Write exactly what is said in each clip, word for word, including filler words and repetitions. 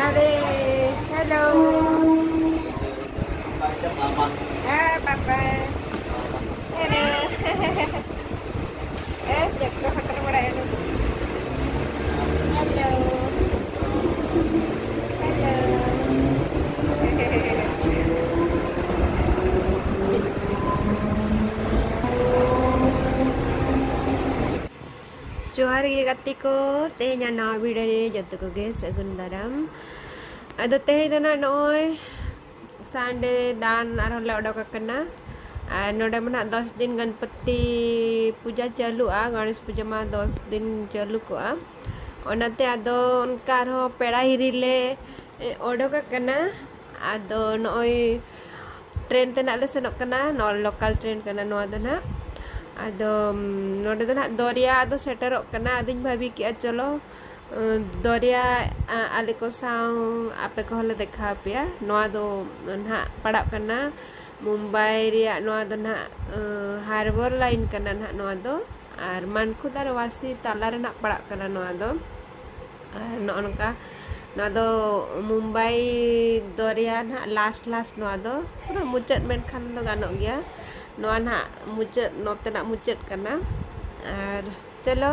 ᱟᱨᱮ, hello. ᱦᱮᱸ, ᱵᱟᱭ ᱵᱟᱭ. Hello. ᱮ, ᱪᱮᱫ ᱠᱚ ᱦᱚᱴᱚᱨ ᱵᱟᱲᱟᱭᱟ ᱱᱩᱠᱩ? Hello. Hello. ᱡᱚᱦᱟᱨ ᱜᱮ ᱜᱟᱛᱮ ᱠᱚ, ᱛᱮᱦᱮᱧᱟᱜ ᱱᱟᱣᱟ video ᱨᱮ ᱡᱚᱛᱚ ᱠᱚᱜᱮ ᱥᱟᱹᱜᱩᱱ ᱫᱟᱨᱟᱢ᱾ ᱟᱫᱚ ᱛᱮᱦᱮᱧ ᱫᱚ ᱱᱟᱜ ᱱᱚᱜᱼᱚᱭ Sunday ᱫᱟᱬᱟᱱ ᱟᱨᱦᱚᱸ ᱞᱮ ᱚᱰᱚᱠ ᱟᱠᱟᱱᱟ᱾ ᱟᱨ ᱱᱚᱰᱮ ᱢᱟ ᱱᱟᱜ ᱫᱚᱥ ᱫᱤᱱ ᱜᱚᱱᱯᱚᱛᱤ ᱯᱩᱡᱟ ᱪᱟᱹᱞᱩᱜᱼᱟ, ᱜᱚᱬᱮᱥ ᱯᱩᱡᱟ ᱢᱟ ᱫᱚᱥ ᱫᱤᱱ ᱪᱟᱹᱞᱩ ᱠᱚᱜᱼᱟ᱾ ᱚᱱᱟᱛᱮ ᱟᱫᱚ ᱚᱱᱠᱟ ᱟᱨᱦᱚᱸ ᱯᱮᱲᱟ ᱦᱤᱨᱤ ᱞᱮ, ᱮ, ᱚᱰᱚᱠ ᱟᱠᱟᱱᱟ᱾ ᱟᱫᱚ ᱱᱚᱜᱼᱚᱭ train ᱛᱮ ᱱᱟᱜ ᱞᱮ ᱥᱮᱱᱚᱜ ᱠᱟᱱᱟ, ᱱᱚᱣᱟ local train ᱠᱟᱱᱟ ᱱᱚᱣᱟ ᱫᱚ ᱱᱟᱜ᱾ ᱟᱫᱚ, ᱩᱢ, ᱱᱚᱰᱮ ᱫᱚ ᱱᱟᱜ ᱫᱚᱨᱭᱟ ᱟᱫᱚ ᱥᱮᱴᱮᱨᱚᱜ ᱠᱟᱱᱟ᱾ ᱟᱫᱚᱧ ᱵᱷᱟᱵᱤ ᱠᱮᱜᱼᱟ, ᱪᱚᱞᱚ, ᱩᱢ, ᱫᱚᱨᱭᱟ, ᱟ, ᱟᱞᱮ ᱠᱚ ᱥᱟᱶ ᱟᱯᱮ ᱠᱚᱦᱚᱸ ᱞᱮ ᱫᱮᱠᱷᱟᱣ ᱯᱮᱭᱟ᱾ ᱱᱚᱣᱟ ᱫᱚ ᱱᱟᱜ ᱯᱟᱲᱟᱜ ᱠᱟᱱᱟ ᱢᱩᱢᱵᱟᱭ ᱨᱮᱭᱟᱜ, ᱱᱚᱣᱟ ᱫᱚ ᱱᱟᱜ, ᱩᱢ, harbour line ᱠᱟᱱᱟ ᱱᱟᱜ ᱱᱚᱣᱟ ᱫᱚ᱾ ᱟᱨ ᱢᱟᱱᱠᱷᱩᱫ ᱟᱨ ᱣᱟᱥᱤ ᱛᱟᱞᱟ ᱨᱮ ᱱᱟᱜ ᱯᱟᱲᱟᱜ ᱠᱟᱱᱟ ᱱᱚᱣᱟ ᱫᱚ᱾ ᱟᱨ ᱱᱚᱜᱼᱚ ᱱᱚᱝᱠᱟ, ᱱᱚᱣᱟ ᱫᱚ ᱢᱩᱢᱵᱟᱭ ᱫᱚᱨᱭᱟ ᱱᱟᱦᱟᱜ last last, ᱱᱚᱣᱟ ᱫᱚ ᱯᱩᱨᱟᱹ ᱢᱩᱪᱟᱹᱫ ᱢᱮᱱᱠᱷᱟᱱ ᱫᱚ ᱜᱟᱱᱚᱜ ᱜᱮᱭᱟ᱾ ᱱᱚᱣᱟ ᱱᱟᱦᱟᱜ ᱢᱩᱪᱟᱹᱫ, ᱱᱚᱛᱮᱱᱟᱜ ᱢᱩᱪᱟᱹᱫ ᱠᱟᱱᱟ᱾ ᱟᱨ ᱪᱚᱞᱚ,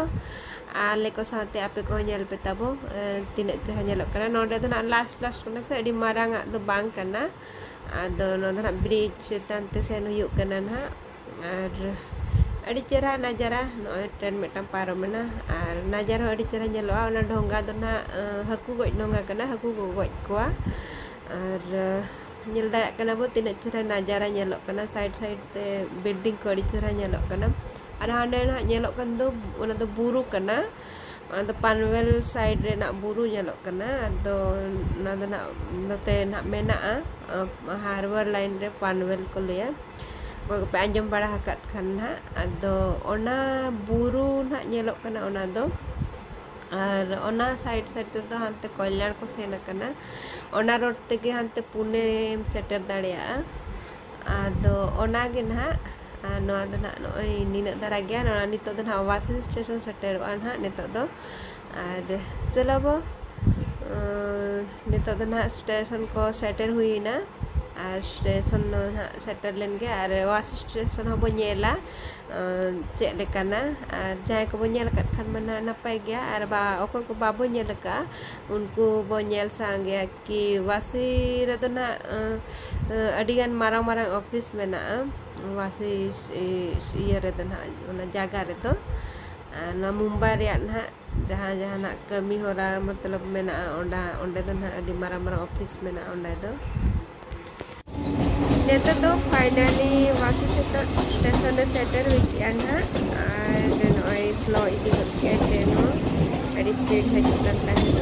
ᱟᱞᱮ ᱠᱚ ᱥᱟᱶᱛᱮ ᱟᱯᱮ ᱠᱚᱦᱚᱸ ᱧᱮᱞ ᱯᱮ ᱛᱟᱵᱚ, ᱮ, ᱛᱤᱱᱟᱹᱜ ᱪᱮᱦᱨᱟ ᱧᱮᱞᱚᱜ ᱠᱟᱱᱟ᱾ ᱱᱚᱰᱮ ᱫᱚ ᱱᱟᱦᱟᱜ last last ᱠᱟᱱᱟ ᱥᱮ, ᱟᱹᱰᱤ ᱢᱟᱨᱟᱝ ᱟᱜ ᱫᱚ ᱵᱟᱝ ᱠᱟᱱᱟ᱾ ᱟᱫᱚ ᱱᱚᱣᱟ ᱫᱚ ᱱᱟᱦᱟᱜ bridge ᱪᱮᱛᱟᱱ ᱛᱮ ᱥᱮᱱ ᱦᱩᱭᱩᱜ ᱠᱟᱱᱟ ᱱᱟᱦᱟᱜ᱾ ᱟᱨ ᱟᱹᱰᱤ ᱪᱮᱦᱨᱟ ᱱᱟᱡᱟᱨᱟ, ᱱᱚᱜᱼᱚᱭ train ᱢᱤᱫᱴᱟᱝ ᱯᱟᱨᱚᱢᱮᱱᱟ᱾ ᱟᱨ ᱱᱟᱡᱟᱨ ᱦᱚᱸ ᱟᱹᱰᱤ ᱪᱮᱦᱨᱟ ᱧᱮᱞᱚᱜᱼᱟ᱾ ᱚᱱᱟ ᱰᱷᱚᱸᱜᱟ ᱫᱚ ᱱᱟᱦᱟᱜ, ᱟᱸ, ᱦᱟᱹᱠᱩ ᱜᱚᱡ ᱰᱷᱚᱸᱜᱟ ᱠᱟᱱᱟ, ᱦᱟᱹᱠᱩ ᱠᱚ ᱜᱚᱡ ᱠᱚᱣᱟ᱾ ᱟᱨ, ᱟᱸ, ᱧᱮᱞ ᱫᱟᱲᱮᱭᱟᱜ ᱠᱟᱱᱟ ᱵᱚ ᱛᱤᱱᱟᱹᱜ ᱪᱮᱦᱨᱟ ᱱᱟᱡᱟᱨᱟ ᱧᱮᱞᱚᱜ ᱠᱟᱱᱟ, side side ᱛᱮ building ᱠᱚ ᱟᱹᱰᱤ ᱪᱮᱦᱨᱟ ᱧᱮᱞᱚᱜ ᱠᱟᱱᱟ᱾ ᱟᱨ ᱦᱟᱸᱰᱮ ᱱᱟᱦᱟᱜ ᱧᱮᱞᱚᱜ ᱠᱟᱱ ᱫᱚ, ᱚᱱᱟ ᱫᱚ ᱵᱩᱨᱩ ᱠᱟᱱᱟ᱾ ᱚᱱᱟ ᱫᱚ ᱯᱟᱱᱣᱮᱞ side ᱨᱮᱱᱟᱜ ᱵᱩᱨᱩ ᱧᱮᱞᱚᱜ ᱠᱟᱱᱟ᱾ ᱟᱫᱚ ᱚᱱᱟ ᱫᱚ ᱱᱟᱜ ᱱᱚᱛᱮ ᱱᱟᱜ ᱢᱮᱱᱟᱜᱼᱟ, ᱟᱸ, harbour line ᱨᱮ ᱯᱟᱱᱣᱮᱞ ᱠᱚ ᱞᱟᱹᱭᱟ᱾ ᱚᱠᱚᱭ ᱠᱚᱯᱮ ᱟᱸᱡᱚᱢ ᱵᱟᱲᱟ ᱟᱠᱟᱫ ᱠᱷᱟᱱ ᱱᱟᱦᱟᱜ᱾ ᱟᱫᱚ ᱚᱱᱟ ᱵᱩᱨᱩ ᱱᱟᱦᱟᱜ ᱧᱮᱞᱚᱜ ᱠᱟᱱᱟ ᱚᱱᱟ ᱫᱚ᱾ ᱟᱨ ᱚᱱᱟ side side ᱛᱮᱫᱚ ᱦᱟᱱᱛᱮ ᱠᱚᱞᱭᱟᱬ ᱠᱚ ᱥᱮᱱ ᱟᱠᱟᱱᱟ᱾ ᱚᱱᱟ road ᱛᱮᱜᱮ ᱦᱟᱱᱛᱮ ᱯᱩᱱᱮᱢ ᱥᱮᱴᱮᱨ ᱫᱟᱲᱮᱭᱟᱜᱼᱟ᱾ ᱟᱫᱚ ᱚᱱᱟᱜᱮ ᱱᱟᱦᱟᱜ, ᱟᱨ ᱱᱚᱣᱟ ᱫᱚ ᱱᱟᱦᱟᱜ ᱱᱚᱜᱼᱚᱭ ᱱᱤᱱᱟᱹᱜ ᱫᱷᱟᱨᱟ ᱜᱮᱭᱟ᱾ ᱱᱚᱣᱟ ᱱᱤᱛᱚᱜ ᱫᱚ ᱱᱟᱦᱟᱜ ᱵᱟᱥ ᱥᱴᱮᱥᱚᱱ ᱥᱮᱴᱮᱨᱚᱜᱼᱟ ᱱᱟᱦᱟᱜ ᱱᱤᱛᱚᱜ ᱫᱚ᱾ ᱟᱨ ᱪᱚᱞᱚ ᱵᱚ, ᱟᱸ, ᱱᱤᱛᱚᱜ ᱫᱚ ᱱᱟᱦᱟᱜ ᱥᱴᱮᱥᱚᱱ ᱠᱚ ᱥᱮᱴᱮᱨ ᱦᱩᱭᱮᱱᱟ, ᱟᱨ ᱥᱴᱮᱥᱚᱱ ᱫᱚ ᱱᱟᱦᱟᱜ ᱥᱮᱴᱮᱨ ᱞᱮᱱ ᱜᱮ, ᱟᱨ ᱣᱟᱥᱤ ᱥᱴᱮᱥᱚᱱ ᱦᱚᱸᱵᱚ ᱧᱮᱞᱟ ᱪᱮᱫ ᱞᱮᱠᱟᱱᱟ᱾ ᱟᱨ ᱡᱟᱦᱟᱸᱭ ᱠᱚᱵᱚ ᱧᱮᱞ ᱟᱠᱟᱫ ᱠᱷᱟᱱ ᱢᱟ ᱱᱟᱦᱟᱜ ᱱᱟᱯᱟᱭ ᱜᱮᱭᱟ, ᱟᱨ ᱵᱟ ᱚᱠᱚᱭ ᱠᱚ ᱵᱟᱵᱚ ᱧᱮᱞ ᱟᱠᱟᱫᱼᱟ ᱩᱱᱠᱩ ᱵᱚ ᱧᱮᱞ ᱥᱟᱸᱜᱮᱭᱟ ᱠᱤ ᱣᱟᱥᱤ ᱨᱮᱫᱚ ᱱᱟᱦᱟᱜ ᱟᱹᱰᱤᱜᱟᱱ ᱢᱟᱨᱟᱝ ᱢᱟᱨᱟᱝ ᱚᱯᱷᱤᱥ ᱢᱮᱱᱟᱜᱼᱟ ᱣᱟᱥᱤ ᱤᱭᱟᱹ ᱨᱮᱫᱚ ᱱᱟᱦᱟᱜ, ᱚᱱᱟ ᱡᱟᱭᱜᱟ ᱨᱮᱫᱚ᱾ ᱟᱨ ᱱᱚᱣᱟ ᱢᱩᱢᱵᱟᱭ ᱨᱮᱭᱟᱜ ᱱᱟᱦᱟᱜ ᱡᱟᱦᱟᱸ ᱡᱟᱦᱟᱱᱟᱜ ᱠᱟᱹᱢᱤ ᱦᱚᱨᱟ ᱢᱚᱛᱞᱚᱵ ᱢᱮᱱᱟᱜᱼᱟ, ᱚᱸᱰᱮ ᱚᱸᱰᱮ ᱫᱚ ᱱᱟᱦᱟᱜ ᱟᱹᱰᱤ ᱢᱟᱨᱟᱝ ᱢᱟᱨᱟᱝ ᱚᱯᱷᱤᱥ ᱢᱮᱱᱟᱜᱼᱟ ᱚᱸᱰᱮ ᱫᱚ᱾ ᱱᱤᱛᱚᱜ ᱫᱚ ᱯᱷᱟᱭᱱᱟᱞᱤ ᱣᱟᱥᱤ ᱥᱴᱮᱥᱚᱱ ᱨᱮ ᱥᱮᱴᱮᱨ ᱦᱩᱭ ᱠᱮᱜᱼᱟ ᱱᱟᱦᱟᱜ, ᱟᱨ ᱱᱚᱜᱼᱚᱭ ᱥᱞᱳ ᱤᱫᱤ ᱜᱚᱫ ᱠᱮᱜᱼᱟ ᱴᱨᱮᱱ ᱦᱚᱸ, ᱟᱹᱰᱤ ᱥᱯᱤᱰ ᱦᱤᱡᱩᱜ ᱠᱟᱱ ᱛᱟᱦᱮᱸᱫ,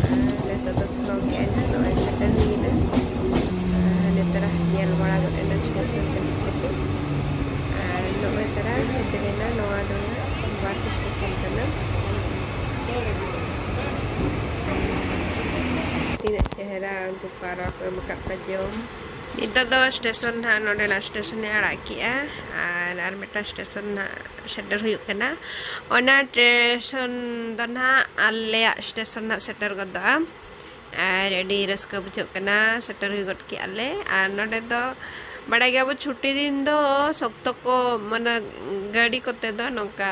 ᱟᱨ ᱱᱤᱛᱚᱜ ᱫᱚ ᱥᱞᱳ ᱠᱮᱜᱼᱟ ᱱᱟᱦᱟᱜ᱾ ᱱᱚᱜᱼᱚᱭ ᱥᱮᱴᱮᱨ ᱦᱩᱭᱮᱱᱟ, ᱟᱨ ᱱᱤᱛᱚᱜ ᱧᱮᱞ ᱵᱟᱲᱟ ᱜᱚᱫ ᱮᱱᱟ ᱥᱴᱮᱥᱚᱱ ᱠᱟᱹᱴᱤᱡ ᱠᱟᱹᱴᱤᱡ᱾ ᱟᱨ ᱱᱚᱜᱼᱚᱭ ᱛᱟᱨᱟ ᱥᱮᱴᱮᱨᱮᱱᱟ, ᱱᱚᱣᱟ ᱫᱚ ᱵᱟᱥ ᱥᱴᱮᱥᱚᱱ ᱠᱟᱱᱟ᱾ ᱛᱤᱱᱟᱹᱜ ᱪᱮᱦᱨᱟ ᱩᱱᱠᱩ ᱯᱟᱣᱨᱟ ᱠᱚ ᱮᱢ ᱟᱠᱟᱫ ᱠᱚᱣᱟ ᱡᱚᱢ᱾ ᱱᱤᱛᱚᱜ ᱫᱚ ᱥᱴᱮᱥᱚᱱ ᱱᱟᱦᱟᱜ ᱱᱚᱰᱮᱱᱟᱜ ᱥᱴᱮᱥᱚᱱ ᱮ ᱟᱲᱟᱜ ᱠᱮᱜᱼᱟ, ᱟᱨ ᱟᱨ ᱢᱤᱫᱴᱟᱝ ᱥᱴᱮᱥᱚᱱ ᱱᱟᱦᱟᱜ ᱥᱮᱴᱮᱨ ᱦᱩᱭᱩᱜ ᱠᱟᱱᱟ᱾ ᱚᱱᱟ ᱥᱴᱮᱥᱚᱱ ᱫᱚ ᱱᱟᱦᱟᱜ ᱟᱞᱮᱭᱟᱜ ᱥᱴᱮᱥᱚᱱ ᱱᱟᱦᱟᱜ ᱥᱮᱴᱮᱨ ᱜᱚᱫᱚᱜᱼᱟ, ᱟᱨ ᱟᱹᱰᱤ ᱨᱟᱹᱥᱠᱟᱹ ᱵᱩᱡᱷᱟᱹᱜ ᱠᱟᱱᱟ, ᱥᱮᱴᱮᱨ ᱦᱩᱭ ᱜᱚᱫ ᱠᱮᱜᱼᱟ ᱞᱮ᱾ ᱟᱨ ᱱᱚᱰᱮ ᱫᱚ ᱵᱟᱲᱟᱭ ᱜᱮᱭᱟᱵᱚ ᱪᱷᱩᱴᱤ ᱫᱤᱱ ᱫᱚ ᱥᱚᱠᱛᱚ ᱠᱚ, ᱢᱟᱱᱮ, ᱜᱟᱹᱰᱤ ᱠᱚᱛᱮ ᱫᱚ ᱱᱚᱝᱠᱟ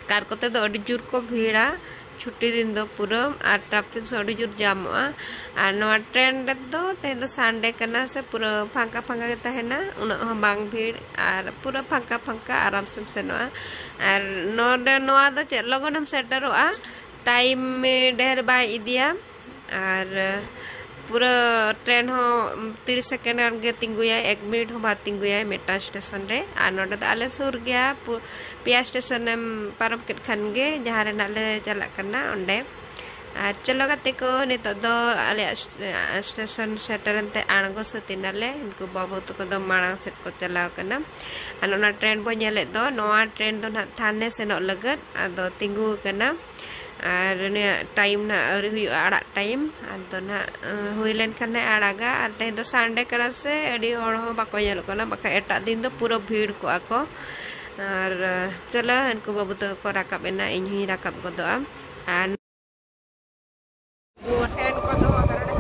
ᱠᱟᱨ ᱠᱚᱛᱮ ᱫᱚ ᱟᱹᱰᱤ ᱡᱳᱨ ᱠᱚ ᱵᱷᱤᱲᱟ ᱪᱷᱩᱴᱤ ᱫᱤᱱ ᱫᱚ ᱯᱩᱨᱟᱹ, ᱟᱨ ᱴᱨᱟᱯᱷᱤᱠ ᱦᱚᱸ ᱟᱹᱰᱤ ᱡᱳᱨ ᱡᱟᱢᱚᱜᱼᱟ᱾ ᱟᱨ ᱱᱚᱣᱟ ᱴᱨᱮᱱ ᱨᱮᱫᱚ ᱛᱮᱦᱮᱧ ᱫᱚ ᱥᱟᱱᱰᱮ ᱠᱟᱱᱟ ᱥᱮ, ᱯᱩᱨᱟᱹ ᱯᱷᱟᱸᱠᱟ ᱯᱷᱟᱸᱠᱟ ᱜᱮ ᱛᱟᱦᱮᱱᱟ, ᱩᱱᱟᱹᱜ ᱦᱚᱸ ᱵᱟᱝ ᱵᱷᱤᱲ, ᱟᱨ ᱯᱩᱨᱟᱹ ᱯᱷᱟᱸᱠᱟ ᱯᱷᱟᱸᱠᱟ ᱟᱨᱟᱢ ᱥᱮᱢ ᱥᱮᱱᱚᱜᱼᱟ᱾ ᱟᱨ ᱱᱚᱰᱮ ᱱᱚᱣᱟ ᱫᱚ ᱪᱮᱫ ᱞᱚᱜᱚᱱᱮᱢ ᱥᱮᱴᱮᱨᱚᱜᱼᱟ, ᱴᱟᱭᱤᱢ ᱰᱷᱮᱨ ᱵᱟᱭ ᱤᱫᱤᱭᱟ, ᱟᱨ ᱯᱩᱨᱟᱹ ᱴᱨᱮᱱ ᱦᱚᱸ ᱛᱤᱨᱤᱥ ᱥᱮᱠᱮᱱᱰ ᱜᱟᱱ ᱜᱮ ᱛᱤᱸᱜᱩᱭᱟᱭ, ᱮᱠ ᱢᱤᱱᱤᱴ ᱦᱚᱸ ᱵᱟᱭ ᱛᱤᱸᱜᱩᱭᱟᱭ ᱢᱤᱫᱴᱟᱝ ᱥᱴᱮᱥᱚᱱ ᱨᱮ᱾ ᱟᱨ ᱱᱚᱰᱮ ᱫᱚ ᱟᱞᱮ ᱥᱩᱨ ᱜᱮᱭᱟ, ᱯᱩ-, ᱯᱮᱭᱟ ᱥᱴᱮᱥᱚᱱ ᱮᱢ ᱯᱟᱨᱚᱢ ᱠᱮᱫ ᱠᱷᱟᱱ ᱜᱮ ᱡᱟᱦᱟᱸ ᱨᱮ ᱱᱟᱜ ᱞᱮ ᱪᱟᱞᱟᱜ ᱠᱟᱱᱟ ᱚᱸᱰᱮ᱾ ᱟᱨ ᱪᱚᱞᱚ ᱜᱟᱛᱮ ᱠᱚ, ᱱᱤᱛᱚᱜ ᱫᱚ ᱟᱞᱮᱭᱟᱜ ᱥ-, ᱥᱴᱮᱥᱚᱱ ᱥᱮᱴᱮᱨᱮᱱ ᱛᱮ ᱟᱬᱜᱚ ᱥᱟᱹᱛ ᱮᱱᱟᱞᱮ᱾ ᱩᱱᱠᱩ ᱵᱟᱹᱵᱩ ᱛᱟᱠᱚ ᱫᱚ ᱢᱟᱲᱟᱝ ᱥᱮᱫ ᱠᱚ ᱪᱟᱞᱟᱣ ᱠᱟᱱᱟ᱾ ᱟᱨ ᱚᱱᱟ ᱴᱨᱮᱱ ᱵᱚ ᱧᱮᱞᱮᱫ ᱫᱚ, ᱱᱚᱣᱟ ᱴᱨᱮᱱ ᱫᱚ ᱱᱟᱜ ᱛᱷᱟᱱᱮ ᱥᱮᱱᱚᱜ ᱞᱟᱹᱜᱤᱫ, ᱟᱫᱚ ᱛᱤᱸᱜᱩ ᱟᱠᱟᱱᱟ᱾ ᱟᱨ ᱩᱱᱤᱭᱟᱜ ᱴᱟᱭᱤᱢ ᱱᱟᱜ ᱟᱹᱣᱨᱤ ᱦᱩᱭᱩᱜᱼᱟ, ᱟᱲᱟᱜ ᱴᱟᱭᱤᱢ᱾ ᱟᱫᱚ ᱱᱟᱜ, ᱟᱸ, ᱦᱩᱭ ᱞᱮᱱᱠᱷᱟᱱ ᱮ ᱟᱲᱟᱜᱟ᱾ ᱟᱨ ᱛᱮᱦᱮᱧ ᱫᱚ ᱥᱟᱱᱰᱮ ᱠᱟᱱᱟ ᱥᱮ, ᱟᱹᱰᱤ ᱦᱚᱲ ᱦᱚᱸ ᱵᱟᱠᱚ ᱧᱮᱞᱚᱜ ᱠᱟᱱᱟ, ᱵᱟᱠᱷᱟᱱ ᱮᱴᱟᱜ ᱫᱤᱱ ᱫᱚ ᱯᱩᱨᱟᱹ ᱵᱷᱤᱲ ᱠᱚᱜᱼᱟ ᱠᱚ᱾ ᱟᱨ, ᱟᱸ, ᱪᱚᱞᱚ, ᱩᱱᱠᱩ ᱵᱟᱹᱵᱩ ᱛᱟᱠᱚ ᱠᱚ ᱨᱟᱠᱟᱵ ᱮᱱᱟ, ᱤᱧ ᱦᱚᱸᱧ ᱨᱟᱠᱟᱵ ᱜᱚᱫᱚᱜᱼᱟ᱾ ᱟᱨ ᱴᱨᱮᱱ ᱠᱚ ᱫᱚᱦᱚ ᱠᱟᱱᱟ᱾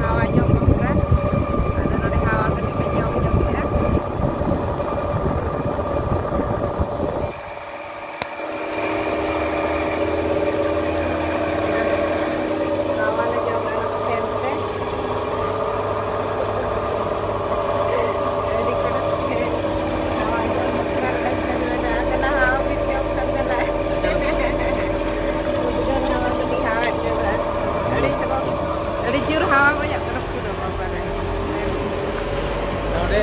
ᱡᱳᱨ ᱦᱟᱣᱟ ᱵᱟᱡᱟᱜ ᱠᱟᱱᱟ ᱯᱩᱨᱟᱹ, ᱵᱟᱵᱟ ᱨᱮ᱾ ᱱᱚᱰᱮ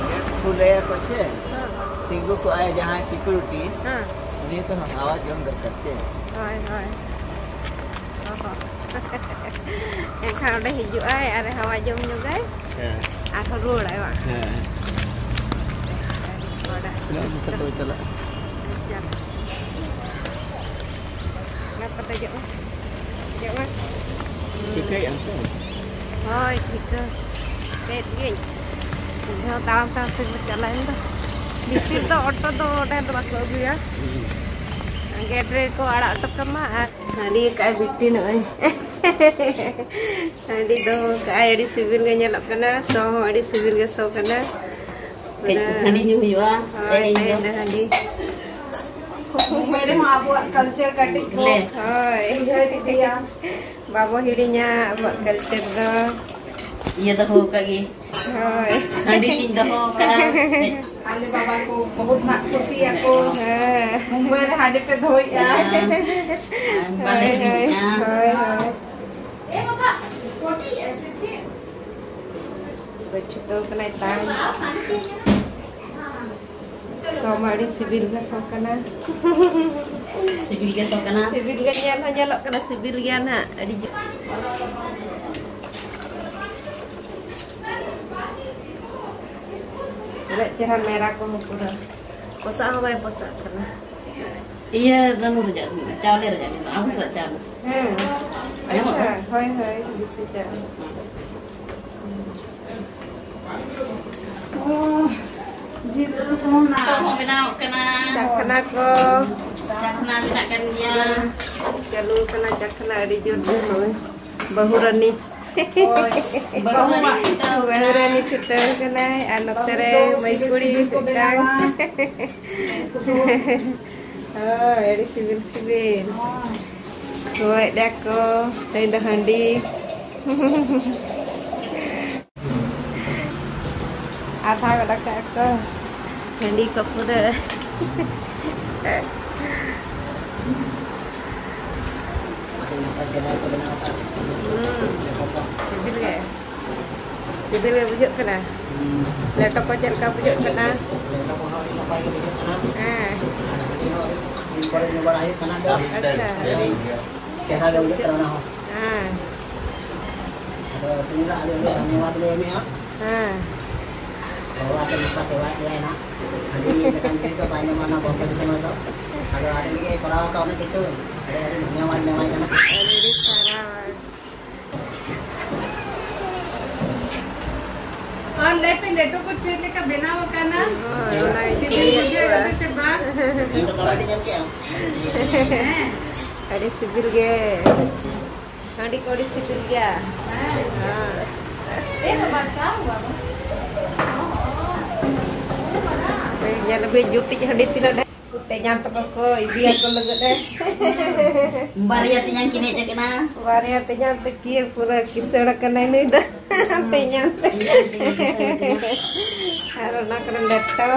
ᱜᱮᱴ ᱠᱷᱩᱞᱟᱹᱭᱟᱠᱚ ᱪᱮ? ᱦᱮᱸ᱾ ᱛᱤᱸᱜᱩ ᱠᱚᱜᱼᱟᱭ ᱡᱟᱦᱟᱸᱭ ᱥᱤᱠᱩᱨᱤᱴᱤ, ᱦᱮᱸ᱾ ᱩᱱᱤ ᱠᱚ ᱦᱟᱣᱟ ᱡᱚᱢ ᱫᱚᱨᱠᱟᱨ ᱪᱮ? ᱦᱳᱭ, ᱦᱳᱭ᱾ ᱚ ᱦᱚᱸ᱾ ᱮᱱᱠᱷᱟᱱ ᱚᱸᱰᱮ ᱦᱤᱡᱩᱜᱼᱟᱭ ᱟᱨ ᱦᱟᱣᱟ ᱡᱚᱢ ᱧᱚᱜᱟᱭ᱾ ᱦᱮᱸ᱾ ᱟᱨᱦᱚᱸ ᱨᱩᱣᱟᱹᱲᱟᱭ ᱵᱟᱝ? ᱦᱮᱸ᱾ ᱟᱹᱰᱤ ᱵᱟᱰᱟᱭ᱾ ᱛᱤᱱᱟᱹᱜ ᱢᱚᱴᱟ ᱛᱚᱵᱮ ᱪᱟᱞᱟᱜᱼᱟ? ᱪᱟᱞᱟᱜ᱾ ᱚᱱᱟ ᱠᱚ ᱫᱮᱡᱚᱜ ᱢᱮ᱾ ᱫᱮᱡᱚᱜ ᱢᱮ᱾ ᱴᱷᱤᱠᱟᱹᱭᱮᱫ ᱟᱢ ᱛᱚ? ᱦᱳᱭ, ᱴᱷᱤᱠᱟᱹ ᱠᱮᱫ ᱜᱤᱭᱟᱹᱧ᱾ ᱢᱤᱫ ᱫᱷᱟᱣ ᱛᱟᱲᱟᱢ ᱛᱟᱲᱟᱢ ᱛᱮ ᱪᱟᱞᱟᱣᱮᱱ ᱫᱚ᱾ ᱵᱷᱤᱛᱤᱨ ᱫᱚ ᱚᱴᱳ ᱫᱚ ᱰᱷᱮᱨ ᱫᱚ ᱵᱟᱠᱚ ᱟᱹᱜᱩᱭᱟ᱾ ᱜᱮᱴ ᱨᱮᱠᱚ ᱟᱲᱟᱜ ᱦᱚᱴᱚ ᱠᱟᱢᱟ ᱟᱨ ᱦᱟᱺᱰᱤ ᱠᱟᱜᱼᱟᱭ ᱵᱤᱴᱤ ᱱᱚᱜᱼᱚᱭ᱾ ᱦᱟᱺᱰᱤ ᱫᱚᱦᱚ ᱠᱟᱜᱼᱟᱭ, ᱟᱹᱰᱤ ᱥᱤᱵᱤᱞ ᱜᱮ ᱧᱮᱞᱚᱜ ᱠᱟᱱᱟ, ᱥᱚ ᱦᱚᱸ ᱟᱹᱰᱤ ᱥᱤᱵᱤᱞ ᱜᱮ ᱥᱚ ᱠᱟᱱᱟ᱾ ᱠᱟᱹᱡ ᱦᱟᱺᱰᱤ ᱧᱩ ᱦᱩᱭᱩᱜᱼᱟ ᱦᱳᱭ, ᱛᱮᱦᱮᱧ ᱫᱚ᱾ ᱛᱮᱦᱮᱧ ᱫᱚ ᱦᱟᱺᱰᱤ᱾ ᱢᱩᱢᱵᱟᱭ ᱨᱮᱦᱚᱸ ᱟᱵᱚᱣᱟᱜ ᱠᱟᱞᱪᱟᱨ ᱠᱟᱹᱴᱤᱡ ᱠᱚ ᱞᱮ᱾ ᱦᱳᱭ᱾ ᱵᱩᱡᱷᱟᱹᱣ ᱤᱫᱤᱭᱟ᱾ ᱵᱟᱵᱚ ᱦᱤᱲᱤᱧᱟ ᱟᱵᱚᱣᱟᱜ ᱠᱟᱞᱪᱟᱨ ᱫᱚ᱾ ᱤᱭᱟᱹ ᱫᱚᱦᱚ ᱠᱟᱜ ᱜᱮ᱾ ᱦᱳᱭ᱾ ᱦᱟᱺᱰᱤ ᱞᱤᱧ ᱫᱚᱦᱚ ᱠᱟᱜᱼᱟ᱾ ᱟᱞᱮ ᱵᱟᱵᱟ ᱠᱚ ᱵᱚᱦᱩᱛ ᱱᱟᱜ ᱠᱩᱥᱤᱭᱟᱠᱚ᱾ ᱦᱮᱸ᱾ ᱢᱩᱢᱵᱟᱭ ᱨᱮ ᱦᱟᱺᱰᱤ ᱯᱮ ᱫᱚᱦᱚᱭᱮᱜᱼᱟ᱾ ᱦᱮᱸ᱾ ᱵᱟᱞᱮ ᱦᱳᱭ, ᱦᱳᱭ, ᱦᱤᱲᱤᱧᱟ᱾ ᱦᱳᱭ, ᱦᱳᱭ᱾ ᱮ ᱵᱟᱵᱟ, ᱯᱚᱴᱤ ᱮᱥᱮ ᱪᱮᱫ? ᱪᱷᱩᱴᱟᱹᱣ ᱠᱟᱱᱟᱭ ᱛᱟᱭ᱾ ᱥᱚ ᱢᱟ ᱟᱹᱰᱤ ᱥᱤᱵᱤᱞ ᱜᱮ ᱥᱚ ᱠᱟᱱᱟ᱾ ᱥᱤᱵᱤᱞ ᱜᱮ ᱥᱚ ᱠᱟᱱᱟ᱾ ᱥᱤᱵᱤᱞ ᱜᱮ ᱧᱮᱞ ᱦᱚᱸ ᱧᱮᱞᱚᱜ ᱠᱟᱱᱟ, ᱥᱤᱵᱤᱞ ᱜᱮᱭᱟ ᱱᱟᱦᱟᱜ ᱟᱹᱰᱤ ᱡᱳᱨ᱾ ᱩᱱᱟᱹᱜ ᱪᱮᱦᱨᱟ ᱢᱮᱨᱟ ᱠᱚᱦᱚᱸ ᱯᱩᱨᱟᱹ ᱯᱚᱥᱟᱜ ᱦᱚᱸ ᱵᱟᱭ ᱯᱚᱥᱟᱜ ᱠᱟᱱᱟ᱾ ᱤᱭᱟᱹ ᱨᱟᱱᱩ ᱨᱮᱭᱟᱜ, ᱪᱟᱣᱞᱮ ᱨᱮᱭᱟᱜ, ᱟᱵᱚ ᱥᱟᱞᱟᱜ ᱪᱟᱣᱞᱮ᱾ ᱦᱮᱸ᱾ ᱟᱸᱡᱚᱢᱚᱜ ᱠᱟᱱᱟ? ᱦᱳᱭ, ᱦᱳᱭ, ᱵᱮᱥᱤ ᱪᱟᱣᱞᱮ᱾ ᱚ, ᱡᱤᱞ ᱩᱛᱩ ᱠᱚᱦᱚᱸ ᱱᱟᱜ᱾ ᱱᱤᱛᱚᱜ ᱦᱚᱸ ᱵᱮᱱᱟᱣᱚᱜ ᱠᱟᱱᱟ᱾ ᱪᱟᱠᱷᱱᱟ ᱠᱚ᱾ ᱪᱟᱠᱷᱱᱟ ᱵᱮᱱᱟᱜ ᱠᱟᱱ ᱜᱮᱭᱟ᱾ ᱪᱟᱹᱞᱩ ᱠᱟᱱᱟ ᱪᱟᱠᱷᱱᱟ ᱟᱹᱰᱤ ᱡᱳᱨ ᱜᱮ ᱱᱚᱜᱼᱚᱭ᱾ ᱵᱟᱹᱦᱩ ᱨᱟᱱᱤ᱾ ᱦᱳᱭ, ᱵᱟᱹᱦᱩ ᱨᱟᱱᱤ ᱪᱷᱩᱴᱟᱹᱣ ᱠᱟᱱᱟ᱾ ᱵᱟᱹᱦᱩ ᱨᱟᱱᱤ ᱪᱷᱩᱴᱟᱹᱣ ᱠᱟᱱᱟᱭ ᱟᱨ ᱱᱚᱛᱮ ᱨᱮ ᱵᱟᱹᱦᱩ ᱫᱚ ᱢᱟᱹᱭ ᱥᱤᱵᱤᱞ ᱠᱩᱲᱤ ᱥᱤᱵᱤᱞ ᱠᱚ ᱢᱤᱫᱴᱟᱝ᱾ ᱵᱮᱱᱟᱣᱟ᱾ ᱦᱳᱭ, ᱟᱹᱰᱤ ᱥᱤᱵᱤᱞ ᱥᱤᱵᱤᱞ᱾ ᱦᱳᱭ᱾ ᱦᱳᱭ, ᱫᱟᱠᱟ ᱠᱚ, ᱛᱮᱦᱮᱧ ᱫᱚ ᱦᱟᱺᱰᱤ᱾ ᱟᱫᱷᱟ ᱜᱚᱫ ᱠᱟᱜᱼᱟ ᱠᱚ᱾ ᱦᱟᱺᱰᱤ ᱠᱚ ᱯᱩᱨᱟᱹ᱾ ᱟᱹᱰᱤ ᱱᱟᱯᱟᱭ ᱪᱮᱦᱨᱟ ᱠᱚ ᱵᱮᱱᱟᱣ ᱟᱠᱟᱫ᱾ ᱦᱩᱸ᱾ ᱥᱤᱵᱤᱞ ᱜᱮ ᱵᱩᱡᱷᱟᱹᱜ ᱠᱟᱱᱟ᱾ ᱦᱩᱸ᱾ ᱞᱮᱴᱚ ᱠᱚ ᱪᱮᱫ ᱞᱮᱠᱟ ᱵᱩᱡᱷᱟᱹᱜ ᱠᱟᱱᱟ? ᱞᱮᱴᱚ ᱠᱚᱦᱚᱸ ᱟᱹᱰᱤ ᱱᱟᱯᱟᱭ ᱜᱮ ᱵᱩᱡᱷᱟᱹᱜ ᱠᱟᱱᱟ᱾ ᱦᱮᱸ᱾ ᱟᱨ ᱦᱟᱺᱰᱤ ᱦᱚᱸ ᱟᱹᱰᱤ ᱫᱤᱱ ᱯᱚᱨᱮ ᱧᱩ ᱵᱟᱲᱟ ᱦᱩᱭᱩᱜ ᱠᱟᱱᱟ᱾ ᱟᱪᱪᱷᱟ᱾ ᱪᱮᱦᱨᱟ ᱜᱮ ᱵᱩᱡᱷᱟᱹᱜ ᱠᱟᱱᱟ ᱚᱱᱟ ᱦᱚᱸ᱾ ᱦᱮᱸ᱾ ᱟᱫᱚ ᱥᱤᱧ ᱵᱮᱲᱟ ᱟᱹᱰᱤ ᱟᱹᱰᱤ ᱫᱷᱚᱱᱭᱚᱵᱟᱫ ᱞᱮ ᱮᱢᱮᱜᱼᱟ᱾ ᱦᱮᱸ᱾ ᱵᱟᱵᱟ ᱟᱹᱰᱤ ᱱᱟᱯᱟᱭ ᱥᱮᱵᱟᱭᱮᱫ ᱞᱮᱭᱟᱭ ᱱᱟᱜ᱾ ᱦᱟᱺᱰᱤ ᱧᱩ ᱞᱮᱠᱟᱱ ᱪᱤᱡᱽ ᱫᱚ ᱵᱟᱭ ᱧᱟᱢᱚᱜᱼᱟ ᱱᱚᱣᱟ ᱵᱚᱱᱫᱷ ᱫᱤᱥᱚᱢ ᱨᱮᱫᱚ᱾ ᱟᱫᱚ ᱟᱹᱰᱤ ᱜᱮ ᱠᱚᱨᱟᱣ ᱟᱠᱟᱫ ᱚᱱᱮᱠ ᱠᱤᱪᱷᱩ᱾ ᱟᱹᱰᱤ ᱟᱹᱰᱤ ᱫᱷᱚᱱᱭᱚᱵᱟᱫ ᱞᱮ ᱮᱢᱟᱭ ᱠᱟᱱᱟ᱾ ᱟᱹᱰᱤ ᱟᱹᱰᱤ ᱥᱟᱨᱦᱟᱣ᱾ ᱟᱨ ᱞᱟᱹᱭ ᱯᱮ, ᱞᱮᱴᱚ ᱠᱚ ᱪᱮᱫ ᱞᱮᱠᱟ ᱵᱮᱱᱟᱣ ᱟᱠᱟᱱᱟ? ᱦᱳᱭ, ᱚᱱᱟ ᱜᱮ ᱥᱤᱵᱤᱞ ᱠᱩᱞᱤᱭᱮᱫ ᱵᱩᱡᱷᱟᱹᱣ ᱠᱚᱣᱟ᱾ ᱠᱟᱱᱟ ᱥᱮ ᱵᱟᱝ? ᱤᱧ ᱫᱚ ᱠᱟᱵᱟᱰᱤ ᱧᱟᱢ ᱠᱮᱜᱼᱟᱢ᱾ ᱦᱮᱸ᱾ ᱟᱹᱰᱤ ᱥᱤᱵᱤᱞ ᱜᱮ᱾ ᱦᱟᱺᱰᱤ ᱠᱚ ᱟᱹᱰᱤ ᱥᱤᱵᱤᱞ ᱜᱮᱭᱟ᱾ ᱦᱮᱸ᱾ ᱦᱮᱸ᱾ ᱮ ᱵᱟᱵᱟ, ᱪᱟ ᱦᱩᱣᱟ ᱵᱚ᱾ ᱧᱮᱞ ᱵᱤᱱ, ᱡᱩᱴᱤᱡ ᱦᱟᱺᱰᱤ ᱛᱤᱱᱟᱹᱜ ᱰᱷᱮᱨ᱾ ᱛᱮᱧᱟᱝ ᱛᱟᱠᱚ ᱠᱚ ᱤᱫᱤᱭᱟᱠᱚ ᱞᱟᱹᱜᱤᱫ ᱮ᱾ ᱵᱟᱨᱭᱟ ᱛᱮᱧᱟᱝ ᱠᱤᱱ ᱦᱮᱡ ᱟᱠᱟᱱᱟ᱾ ᱵᱟᱨᱭᱟ ᱛᱮᱧᱟᱝ ᱛᱟᱹᱠᱤᱱ ᱯᱩᱨᱟᱹ ᱠᱤᱥᱟᱹᱬ ᱟᱠᱟᱱᱟᱭ ᱱᱩᱭ ᱫᱚ᱾ ᱛᱮᱧᱟᱝ ᱛᱮ᱾ ᱟᱨ ᱚᱱᱟ ᱠᱚᱨᱮ ᱞᱮᱴᱚ᱾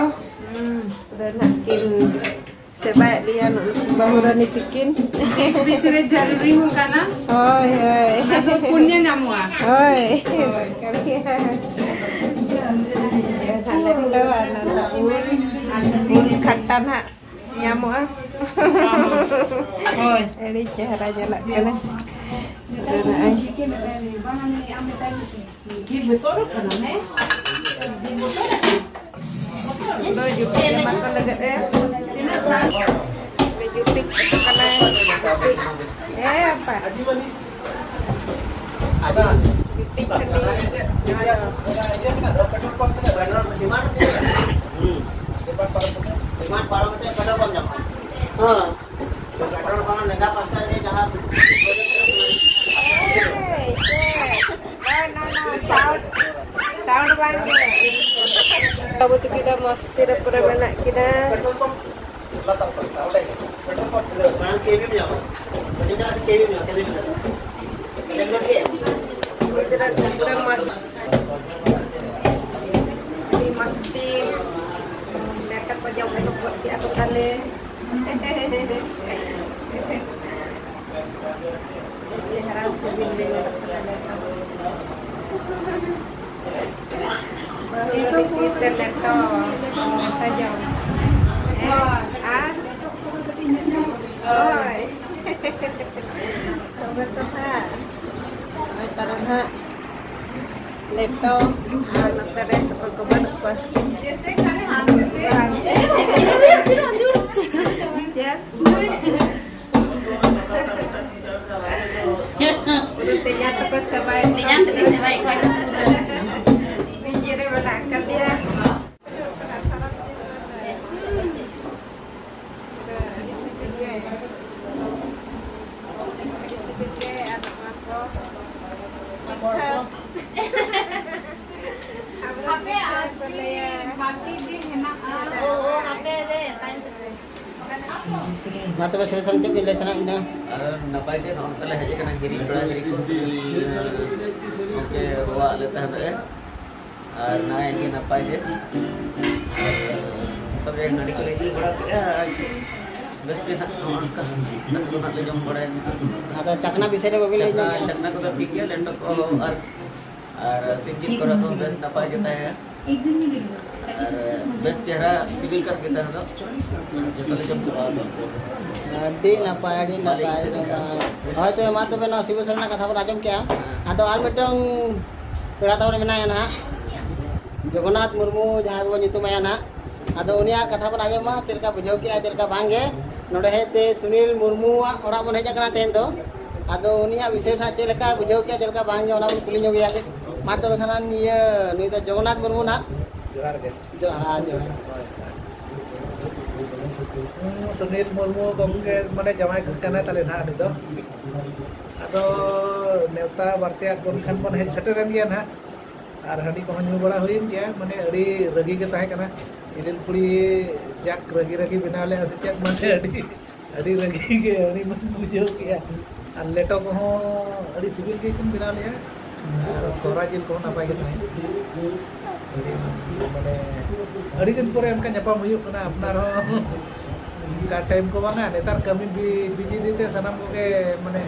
ᱦᱩᱸ᱾ ᱟᱫᱚ ᱱᱟᱜ ᱠᱤᱱ ᱥᱮᱵᱟᱭᱮᱫ ᱞᱮᱭᱟ ᱱᱩᱠᱩ ᱵᱟᱹᱦᱩ ᱨᱟᱹᱱᱤ ᱛᱤᱠᱤᱱ᱾ ᱵᱤᱪ ᱵᱤᱪ ᱨᱮ ᱡᱟᱹᱨᱩᱨᱤ ᱦᱚᱸ ᱠᱟᱱᱟ᱾ ᱦᱳᱭ, ᱦᱳᱭ᱾ ᱚᱱᱟ ᱫᱚ ᱯᱩᱱᱭᱟᱹ ᱧᱟᱢᱚᱜᱼᱟ᱾ ᱦᱳᱭ᱾ ᱦᱳᱭ᱾ ᱱᱟᱜ ᱞᱮᱴᱚ ᱟᱨ ᱱᱚᱣᱟ ᱫᱚ ᱩᱞ, ᱩᱞ ᱠᱷᱟᱴᱟ ᱱᱟᱜ ᱧᱟᱢᱚᱜᱼᱟ᱾ ᱦᱳᱭ᱾ ᱟᱹᱰᱤ ᱪᱮᱦᱨᱟ ᱧᱮᱞᱚᱜ ᱠᱟᱱᱟ᱾ ᱟᱫᱚ ᱱᱚᱜᱼᱚᱭ ᱫᱚ ᱡᱩᱴᱤ ᱮᱢᱟ ᱠᱚ ᱞᱟᱹᱜᱤᱫ ᱮ᱾ ᱡᱩᱴᱤ ᱠᱟᱱᱟᱭ᱾ ᱮ ᱟᱯᱟ᱾ ᱡᱩᱴᱤ ᱠᱷᱟᱹᱞᱤ᱾ ᱰᱤᱢᱟᱱᱰ ᱯᱟᱨᱚᱢ ᱠᱟᱛᱮ ᱯᱮᱴᱨᱳᱞ ᱯᱟᱢᱯ ᱧᱟᱢᱚᱜᱼᱟ᱾ ᱦᱮᱸ᱾ ᱯᱮᱴᱨᱳᱞ ᱯᱟᱢᱯ ᱱᱮᱜᱟ ᱯᱟᱥᱴᱟ ᱨᱮ ᱡᱟᱦᱟᱸ ᱮᱭ, ᱪᱮᱫ? No, no, no, sound, sound ᱵᱟᱝ ᱜᱮ᱾ ᱵᱟᱹᱵᱩ ᱛᱟᱹᱠᱤᱱ ᱫᱚ ᱢᱚᱥᱛᱤ ᱨᱮ ᱯᱩᱨᱟᱹ ᱢᱮᱱᱟᱜ ᱠᱤᱱᱟ᱾ ᱯᱮᱴᱨᱳᱞ ᱯᱟᱢᱯ ᱞᱟᱛᱟᱨ ᱯᱟᱥᱴᱟ, ᱚᱸᱰᱮ ᱜᱮ᱾ ᱯᱮᱴᱨᱳᱞ ᱯᱟᱢᱯ ᱢᱟᱲᱟᱝ ᱠᱮ ᱵᱤ ᱧᱟᱢᱚᱜᱼᱟ᱾ ᱚᱸᱰᱮ ᱪᱟᱞᱟᱜ ᱥᱮ ᱠᱮ ᱵᱤ ᱧᱟᱢᱚᱜᱼᱟ᱾ ᱠᱮ ᱵᱤ ᱧᱟᱢᱚᱜᱼᱟ᱾ ᱜᱤᱫᱽᱨᱟᱹ ᱠᱚ ᱯᱩᱨᱟᱹ ᱢᱚᱥ-, ᱟᱹᱰᱤ ᱢᱚᱥᱛᱤ᱾ ᱞᱮᱴᱚ ᱠᱚ ᱡᱚᱢ ᱮᱦᱚᱵ ᱜᱚᱫ ᱠᱮᱫᱼᱟ ᱠᱚ ᱛᱟᱞᱮ᱾ ᱪᱮᱦᱨᱟ ᱥᱤᱵᱤᱞ ᱜᱮ ᱧᱮᱞᱚᱜ ᱠᱟᱱᱟ ᱞᱮᱴᱚ᱾ ᱵᱤᱞᱤ ᱛᱮ ᱞᱮᱴᱚ, ᱞᱮᱴᱚ ᱡᱚᱢ᱾ ᱦᱮᱸ, ᱟᱨ ᱦᱳᱭ᱾ ᱛᱚᱵᱮ ᱛᱚ ᱦᱟᱸᱜ, ᱱᱚᱜᱼᱚᱭ ᱛᱟᱨᱟ ᱦᱟᱸᱜ ᱞᱮᱴᱚ ᱟᱨ ᱱᱚᱛᱮ ᱨᱮ ᱚᱠᱚᱭ ᱠᱚ ᱵᱟᱹᱱᱩᱜ ᱠᱚᱣᱟ᱾ ᱪᱮᱫ? ᱯᱩᱨᱟᱹ ᱛᱮᱧᱟᱝ ᱛᱟᱠᱚ ᱥᱮᱵᱟᱭᱮᱫ ᱠᱚᱣᱟ᱾ ᱛᱮᱧᱟᱝ ᱛᱟᱠᱚ ᱥᱮᱵᱟᱭᱮᱫ ᱠᱚᱣᱟ᱾ ᱱᱤᱡᱮ ᱨᱮ ᱢᱮᱱᱟᱜ ᱟᱠᱟᱫᱮᱭᱟ᱾ ᱟᱹᱰᱤ ᱥᱤᱵᱤᱞ ᱜᱮ᱾ ᱟᱹᱰᱤ ᱥᱤᱵᱤᱞ ᱜᱮ᱾ ᱟᱨ ᱱᱚᱣᱟ ᱠᱚ ᱯᱤᱴᱷᱟᱹ᱾ ᱦᱟᱯᱮ ᱟᱨᱠᱤ ᱵᱟᱹᱠᱤ ᱜᱮ ᱦᱮᱱᱟᱜᱼᱟ᱾ ᱚ, ᱚ, ᱦᱟᱯᱮ ᱨᱮ, ᱛᱟᱭᱚᱢ ᱥᱮᱫ ᱨᱮ᱾ ᱢᱟ ᱛᱚᱵᱮ, ᱥᱩᱨ ᱥᱟᱢᱴᱟᱣ ᱪᱮᱫ ᱵᱤᱱ ᱞᱟᱹᱭ ᱥᱟᱱᱟᱭᱮᱫ ᱵᱤᱱᱟ? ᱟᱨ ᱱᱟᱯᱟᱭ ᱜᱮ, ᱱᱚᱜᱼᱚᱭ ᱛᱟᱞᱮ ᱦᱮᱡ ᱟᱠᱟᱱᱟ ᱦᱤᱨᱤ ᱯᱮᱲᱟ ᱦᱤᱨᱤ ᱠᱚ᱾ ᱜᱚᱢᱠᱮ ᱦᱚᱦᱚᱣᱟᱫ ᱞᱮ ᱛᱟᱦᱮᱸ ᱫᱚ, ᱟᱨ ᱱᱟᱭ ᱜᱮ ᱱᱟᱯᱟᱭ ᱜᱮ᱾ ᱟᱨ ᱛᱚᱵᱮ ᱦᱟᱺᱰᱤ ᱠᱚᱞᱮ ᱧᱩ ᱵᱟᱲᱟ ᱠᱮᱫᱼᱟ, ᱟᱨ ᱵᱮᱥ ᱜᱮ ᱱᱟᱜ ᱱᱚᱜᱼᱚ ᱱᱚᱝᱠᱟ ᱫᱟᱠᱟ ᱠᱚ ᱱᱟᱜ ᱞᱮ ᱡᱚᱢ ᱵᱟᱲᱟᱭᱟ ᱱᱤᱛᱚᱜ᱾ ᱟᱫᱚ ᱪᱟᱠᱷᱱᱟ ᱵᱤᱥᱚᱭ ᱨᱮ ᱵᱟᱹᱵᱤᱱ ᱞᱟᱹᱭ ᱧᱚᱜ ᱠᱮᱫᱼᱟ? ᱪᱟᱠᱷᱱᱟ ᱠᱚᱫᱚ ᱴᱷᱤᱠ ᱜᱮᱭᱟ, ᱞᱮᱴᱚ ᱠᱚ ᱟᱨ ᱟᱨ ᱥᱤᱵᱤᱞ ᱠᱚᱨᱮ ᱦᱚᱸ ᱵᱮᱥ ᱱᱟᱯᱟᱭ ᱜᱮ ᱛᱟᱦᱮᱸᱭᱟ᱾ ᱟᱨ ᱵᱮᱥ ᱪᱮᱦᱨᱟ ᱥᱤᱵᱤᱞ ᱠᱟᱱ ᱜᱮ ᱛᱟᱦᱮᱸ ᱫᱚ᱾ ᱡᱚᱛᱚ ᱞᱮ ᱡᱚᱢ ᱪᱟᱵᱟ ᱟᱠᱟᱫᱟ᱾ ᱟᱹᱰᱤ ᱱᱟᱯᱟᱭ, ᱟᱹᱰᱤ ᱱᱟᱯᱟᱭ, ᱟᱹᱰᱤ ᱱᱟᱯᱟᱭ᱾ ᱦᱳᱭ, ᱛᱚᱵᱮ ᱢᱟ ᱛᱚᱵᱮ, ᱱᱚᱣᱟ ᱥᱤᱵᱩ ᱥᱚᱨᱮᱱᱟᱜ ᱠᱟᱛᱷᱟ ᱵᱚᱱ ᱟᱸᱡᱚᱢ ᱠᱮᱜᱼᱟ᱾ ᱟᱫᱚ ᱟᱨ ᱢᱤᱫᱴᱟᱝ ᱯᱮᱲᱟ ᱛᱟᱵᱚᱱ ᱢᱮᱱᱟᱭᱟ ᱱᱟᱦᱟᱜ, ᱡᱚᱜᱚᱱᱱᱟᱛᱷ ᱢᱩᱨᱢᱩ, ᱡᱟᱦᱟᱸᱭ ᱵᱚᱱ ᱧᱩᱛᱩᱢᱟᱭᱟ ᱱᱟᱦᱟᱜ᱾ ᱟᱫᱚ ᱩᱱᱤᱭᱟᱜ ᱠᱟᱛᱷᱟ ᱵᱚᱱ ᱟᱸᱡᱚᱢᱟ, ᱪᱮᱫ ᱞᱮᱠᱟ ᱵᱩᱡᱷᱟᱹᱣ ᱠᱮᱜᱼᱟ, ᱪᱮᱫ ᱞᱮᱠᱟ ᱵᱟᱝ ᱜᱮ᱾ ᱱᱚᱰᱮ ᱦᱮᱡ ᱛᱮ ᱥᱩᱱᱤᱞ ᱢᱩᱨᱢᱩᱣᱟᱜ ᱚᱲᱟᱜ ᱵᱚᱱ ᱦᱮᱡ ᱟᱠᱟᱱᱟ ᱛᱮᱦᱮᱧ ᱫᱚ᱾ ᱟᱫᱚ ᱩᱱᱤᱭᱟᱜ ᱵᱤᱥᱚᱭ ᱱᱟᱦᱟᱜ ᱪᱮᱫ ᱞᱮᱠᱟ ᱵᱩᱡᱷᱟᱹᱣ ᱠᱮᱜᱼᱟ, ᱪᱮᱫ ᱞᱮᱠᱟ ᱵᱟᱝ ᱜᱮ, ᱚᱱᱟ ᱵᱚᱱ ᱠᱩᱞᱤ ᱧᱚᱜᱮᱭᱟ ᱜᱮ᱾ ᱢᱟ ᱛᱚᱵᱮ ᱠᱷᱟᱱ, ᱤᱭᱟᱹ, ᱱᱩᱭ ᱫᱚ ᱡᱚᱜᱚᱱᱱᱟᱛᱷ ᱢᱩᱨᱢᱩ ᱱᱟᱦᱟᱜ᱾ ᱡᱚᱦᱟᱨ ᱜᱮ᱾ ᱡᱚᱦᱟᱨ, ᱡᱚᱦᱟᱨ᱾ ᱦᱩᱸ, ᱥᱩᱱᱤᱞ ᱢᱩᱨᱢᱩ ᱜᱚᱢᱠᱮ, ᱢᱟᱱᱮ, ᱡᱟᱶᱟᱭ ᱠᱟᱱᱟᱭ ᱛᱟᱞᱮ ᱱᱟᱦᱟᱜ ᱩᱱᱤ ᱫᱚ᱾ ᱟᱫᱚ ᱱᱮᱣᱛᱟ ᱵᱟᱨᱛᱮᱭᱟᱜ ᱵᱚᱱ ᱠᱷᱟᱱ ᱵᱚᱱ ᱦᱮᱡ ᱥᱮᱴᱮᱨᱮᱱ ᱜᱮᱭᱟ ᱱᱟᱦᱟᱜ᱾ ᱟᱨ ᱦᱟᱺᱰᱤ ᱠᱚᱦᱚᱸ ᱧᱩ ᱵᱟᱲᱟ ᱦᱩᱭᱮᱱ ᱜᱮᱭᱟ, ᱢᱟᱱᱮ, ᱟᱹᱰᱤ ᱨᱟᱹᱜᱤ ᱜᱮ ᱛᱟᱦᱮᱸ ᱠᱟᱱᱟ᱾ ᱤᱨᱤᱞ ᱠᱩᱲᱤ ᱡᱟᱠ ᱨᱟᱹᱜᱤ ᱨᱟᱹᱜᱤ ᱵᱮᱱᱟᱣ ᱞᱮᱫᱼᱟ ᱥᱮ ᱪᱮᱫ, ᱢᱟᱱᱮ, ᱟᱹᱰᱤ, ᱟᱹᱰᱤ ᱨᱟᱹᱜᱤ ᱜᱮ, ᱟᱹᱰᱤ ᱢᱚᱡᱽ ᱵᱩᱡᱷᱟᱹᱣ ᱠᱮᱜᱼᱟ᱾ ᱟᱨ ᱞᱮᱴᱚ ᱠᱚᱦᱚᱸ ᱟᱹᱰᱤ ᱥᱤᱵᱤᱞ ᱜᱮᱠᱤᱱ ᱵᱮᱱᱟᱣ ᱞᱮᱜᱼᱟ᱾ ᱟᱨ ᱥᱚᱦᱨᱟᱭ ᱡᱤᱞ ᱠᱚᱦᱚᱸ ᱱᱟᱯᱟᱭ ᱜᱮ ᱛᱟᱦᱮᱸ᱾ ᱟᱹᱰᱤ, ᱢᱟᱱᱮ, ᱟᱹᱰᱤ ᱫᱤᱱ ᱯᱚᱨᱮ ᱚᱱᱠᱟ ᱧᱟᱯᱟᱢ ᱦᱩᱭᱩᱜ ᱠᱟᱱᱟ, ᱟᱯᱱᱟᱨ ᱦᱚᱸ ᱚᱱᱠᱟ ᱴᱟᱭᱤᱢ ᱠᱚ ᱵᱟᱝᱟ᱾ ᱱᱮᱛᱟᱨ ᱠᱟᱹᱢᱤ ᱵᱤ-, ᱵᱤᱡᱤ ᱤᱫᱤᱛᱮ ᱥᱟᱱᱟᱢ ᱠᱚᱜᱮ, ᱢᱟᱱᱮ,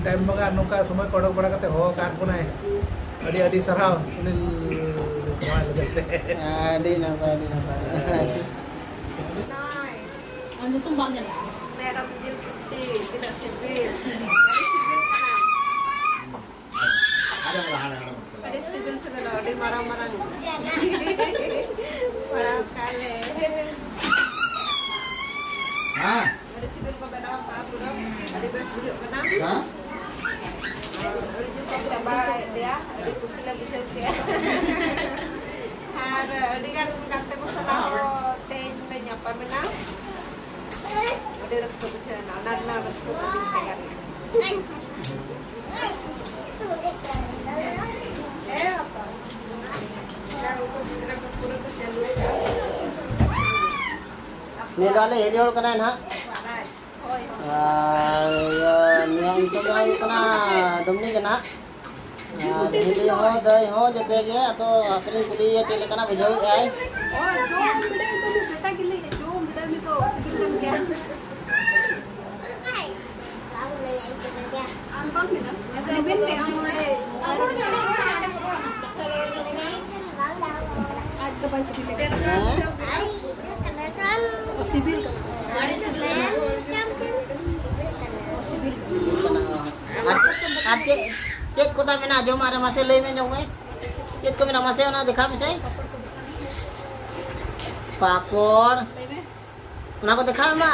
ᱴᱟᱭᱤᱢ ᱵᱟᱝᱟ, ᱱᱚᱝᱠᱟ ᱥᱚᱢᱚᱭ ᱠᱚ ᱚᱰᱚᱠ ᱵᱟᱲᱟ ᱠᱟᱛᱮ ᱦᱚᱦᱚ ᱟᱠᱟᱫ ᱵᱚᱱᱟᱭ᱾ ᱟᱹᱰᱤ, ᱟᱹᱰᱤ ᱥᱟᱨᱦᱟᱣ ᱥᱩᱱᱤᱞ᱾ ᱟᱹᱰᱤ ᱱᱟᱯᱟᱭ, ᱟᱹᱰᱤ ᱱᱟᱯᱟᱭ᱾ ᱟᱨ ᱧᱩᱛᱩᱢ ᱵᱟᱢ ᱧᱮᱞ ᱠᱟᱜᱼᱟ? ᱢᱮᱨᱚᱢ ᱡᱤᱞ ᱯᱤᱴᱷᱟᱹ ᱛᱤᱱᱟᱹᱜ ᱥᱤᱵᱤᱞ᱾ ᱟᱹᱰᱤ ᱥᱤᱵᱤᱞ ᱠᱟᱱᱟ᱾ ᱟᱹᱰᱤ ᱥᱤᱵᱤᱞ ᱥᱤᱵᱤᱞ, ᱟᱹᱰᱤ ᱢᱟᱨᱟᱝ ᱢᱟᱨᱟᱝ᱾ ᱯᱟᱲᱟᱣ ᱠᱟᱜ ᱞᱮ᱾ ᱦᱮᱸ᱾ ᱟᱹᱰᱤ ᱥᱤᱵᱤᱞ ᱠᱚ ᱵᱮᱱᱟᱣ ᱠᱟᱜᱼᱟ ᱯᱩᱨᱟᱹ᱾ ᱟᱹᱰᱤ ᱵᱮᱥ ᱵᱩᱡᱷᱟᱹᱜ ᱠᱟᱱᱟ᱾ ᱦᱮᱸ? ᱟᱹᱰᱤ ᱡᱳᱨ ᱠᱚ ᱪᱟᱵᱟᱭᱮᱫ ᱞᱮᱭᱟ᱾ ᱟᱹᱰᱤ ᱠᱩᱥᱤ ᱞᱮ ᱵᱩᱡᱷᱟᱹᱣ ᱠᱮᱜᱼᱟ᱾ ᱟᱨ ᱟᱹᱰᱤ ᱜᱟᱱ ᱜᱟᱛᱮ ᱠᱚ ᱥᱟᱞᱟᱜ ᱦᱚᱸ ᱛᱮᱦᱮᱧ ᱞᱮ ᱧᱟᱯᱟᱢᱮᱱᱟ᱾ ᱟᱹᱰᱤ ᱨᱟᱹᱥᱠᱟᱹ ᱵᱩᱡᱷᱟᱹᱣ ᱮᱱᱟ᱾ ᱚᱱᱟ ᱨᱮᱱᱟᱜ ᱨᱟᱹᱥᱠᱟᱹ ᱫᱚ ᱟᱹᱰᱤ ᱵᱷᱮᱜᱟᱨ ᱜᱮ᱾ ᱦᱮᱸ, ᱟᱯᱟ᱾ ᱟᱨ ᱩᱱᱠᱩ ᱜᱤᱫᱽᱨᱟᱹ ᱠᱚ ᱯᱩᱨᱟᱹ ᱠᱚ ᱪᱟᱹᱞᱩᱭᱮᱫᱟ᱾ ᱱᱤᱭᱟᱹ ᱫᱚ ᱟᱞᱮ ᱦᱤᱞᱤ ᱦᱚᱲ ᱠᱟᱱᱟᱭ ᱱᱟᱦᱟᱜ᱾ ᱟᱨ ᱤᱭᱟᱹ, ᱱᱤᱭᱟᱹ ᱧᱩᱛᱩᱢ ᱫᱚ ᱦᱩᱭᱩᱜ ᱠᱟᱱᱟ ᱰᱩᱢᱱᱤ ᱠᱟᱱᱟ᱾ ᱟᱨ ᱦᱤᱞᱤ ᱦᱚᱸ, ᱫᱟᱹᱭ ᱦᱚᱸ, ᱡᱚᱛᱚ ᱜᱮ᱾ ᱟᱫᱚ ᱟᱹᱠᱷᱨᱤᱧ ᱠᱩᱞᱤᱭᱮᱭᱟ ᱪᱮᱫ ᱞᱮᱠᱟᱱᱟᱜ ᱵᱩᱡᱷᱟᱹᱣᱮᱫ ᱟᱭ᱾ ᱦᱳᱭ, ᱡᱚᱢ ᱵᱤᱰᱟᱹᱣ ᱫᱚ ᱢᱤᱫ ᱵᱮᱴᱟ ᱜᱮᱞᱮ ᱡᱚᱢ ᱵᱤᱰᱟᱹᱣ ᱱᱤᱛᱚᱜ ᱥᱤᱵᱤᱞ ᱠᱟᱱ ᱜᱮᱭᱟ᱾ ᱟᱨ ᱵᱟᱝ ᱢᱮᱱᱟ, ᱟᱫᱚ ᱢᱮᱱ ᱯᱮ, ᱟᱢ ᱱᱚᱰᱮ ᱟᱨ ᱫᱚ ᱵᱟᱭ ᱥᱤᱵᱤᱞ ᱠᱟᱱᱟ᱾ ᱦᱮᱸ? ᱥᱤᱵᱤᱞ ᱠᱟᱱᱟ᱾ ᱥᱤᱵᱤᱞ ᱠᱟᱱᱟ᱾ ᱟᱨ, ᱟᱨ ᱪᱮᱫ, ᱪᱮᱫ ᱠᱚ ᱛᱟᱢ ᱢᱮᱱᱟᱜᱼᱟ ᱡᱚᱢᱟᱜ ᱨᱮ? ᱢᱟᱥᱮ ᱞᱟᱹᱭ ᱢᱮ ᱧᱚᱜ ᱢᱮ᱾ ᱪᱮᱫ ᱠᱚ ᱢᱮᱱᱟᱜᱼᱟ? ᱢᱟᱥᱮ ᱚᱱᱟ ᱫᱮᱠᱷᱟᱣ ᱢᱮᱥᱮ᱾ ᱯᱟᱯᱚᱲ᱾ ᱚᱱᱟ ᱠᱚ ᱫᱮᱠᱷᱟᱣ ᱢᱮ ᱢᱟ᱾